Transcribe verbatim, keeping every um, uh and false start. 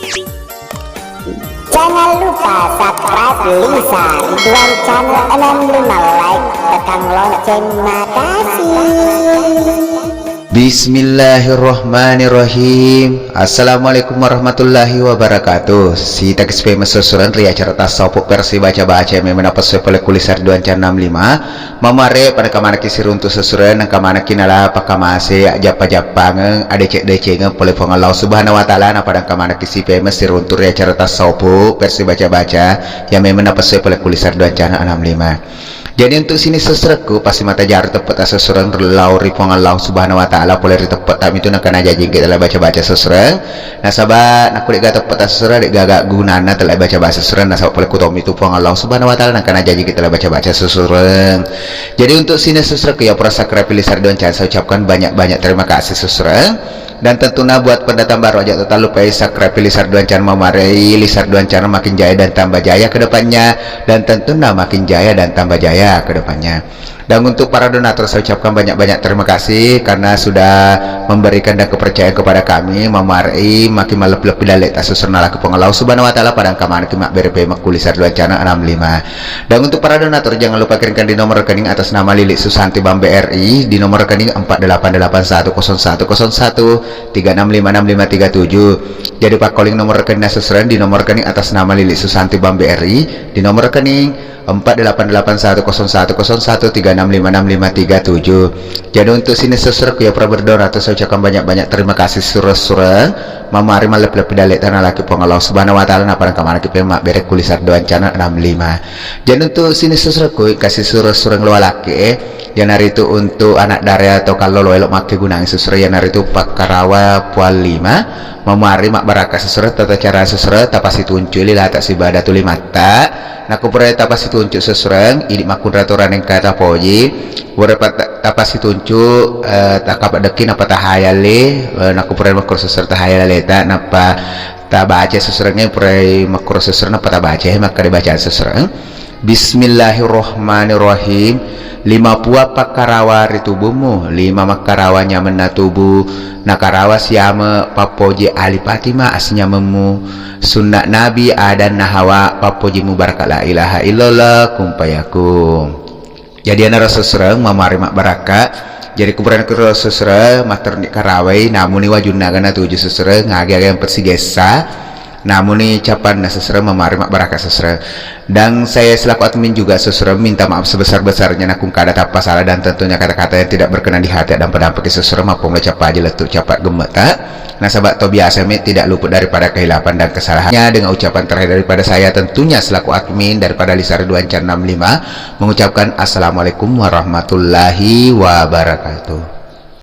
Jangan lupa subscribe Lisa Ridwan Channel enam lima, like, tekan lonceng. Makasih. Bismillahirrahmanirrahim. Assalamualaikum warahmatullahi wabarakatuh. Sita ki S P M S susureng ri acara Tasawuf versi baca-baca yang memang apa sesuai pole kulisar dua enam lima. Mamare pada kamanaki siruntu sesureng, nang kamanaki nala pakamase ajappa-jappangeng, adeceng-decengeng pole Puang Allah Subhanahu wa Ta'ala, na pada kamanaki si P M S siruntu ri acara Tasawuf versi baca-baca yang memang apa sesuai pole kulisar dua enam lima. Jadi untuk sini sesurekku pasti mata jaru teppeta sesureng lao ri Puang Allah Subhanahu wa Ta'ala pole ri teppeta mitu nangka najajingke dalam baca-baca sesureng. Nasaba nakku de'ga teppeta sesureng, de'gaga gunana tella baca-baca sesureng, nasaba pole kutomi tu Puang Allah Subhanahu wa Ta'ala nangka najajiki tella baca-baca sesureng. Jadi untuk sini sesureng ya, pura subscribe Lisa Ridwan Channel, saya ucapkan banyak-banyak terima kasih sesureng. Dan tentunya buat pendatang baru aja tetap lupa subscribe Lisa Ridwan Channel, mamarei Lisa Ridwan Channel makin jaya dan tambah jaya ke depannya, dan tentunya makin jaya dan tambah jaya ke depannya. Dan untuk para donatur, saya ucapkan banyak-banyak terima kasih karena sudah memberikan dan kepercayaan kepada kami, mamarei makin malep-lep dalle ta sesureng nalaki Puang Allah Subhanahu wa Ta'ala, pada kamanaki mabbere pemeng kulisar dua enam lima. Dan untuk para donatur, jangan lupa kirimkan di nomor rekening atas nama Lili Susanti Bambe R I, di nomor rekening empat delapan delapan satu kosong satu kosong satu tiga enam lima enam lima tiga tujuh. Jadi pakkoling nomor rekening sesureng di nomor rekening atas nama Lili Susanti Bambe R I, di nomor rekening empat delapan delapan satu kosong satu kosong satu tiga enam lima enam lima tiga tujuh. Jadi untuk sini sesureng ku ya pura berdoa atau saya ucapkan banyak-banyak terima kasih sesureng-sureng. Mamari malep-lep dalle ta nalaki Puang Allah Subhanahu wa Ta'ala, na pada kamanaki pemeng mabbere kulisar dua enam lima. Jadi untuk sini sesureng ku kasih sesureng-sureng lo alaki, eh. Iyanaritu untuk anak dara atau kallolo elo makkegunangi sesureng, iyanaritu pakkarawa Puang Lima. Mamari mabbarakka sesureng, tata cara sesureng tapasituncu lilata sibada tu limatta. Nakko pura tapasituncu sesureng, idi makkunrai aturan engka tapoji. Pura pa-, tapasituncu, eh, takkapeddekki nappa tahayalli, eh, nakko pura makkuro sesureng tahayal aleta, nappa tabaca sesurengnge, purai makkuro sesureng nappa tabaca, eh, makkeda bacaan sesureng. Bismillahirrahmanirrahim. Lima pua pakkarawa ri tubummu, lima makkarawa nyamenna tubu, nakarawa siame pappoji Ali Fatimah asinyamemmu, sunna Nabi Adam na Hawa, pappoji mubaraka la ilaha illallah, kun fayakun. Jadi anaro sesureng mamari mabbarakka. Jadi kuburan kuro sesureng matterni karawai, namuni wajunna aga natuju sesureng, agi-aga yang persigessa. Namuni capanna sesureng mamari mabbarakka sesureng. Dan saya selaku admin juga sesureng minta maaf sebesar-besarnya nakung kada tappa salah dan tentunya kata-kata yang tidak berkenan di hati dan pedang pakai sesureng maupun ucap aja letuk capat gemeta. Nasaba to biasa mi tidak luput daripada kehilafan dan kesalahannya. Dengan ucapan terakhir daripada saya tentunya selaku admin daripada Lisa Ridwan Channel enam lima mengucapkan assalamualaikum warahmatullahi wabarakatuh.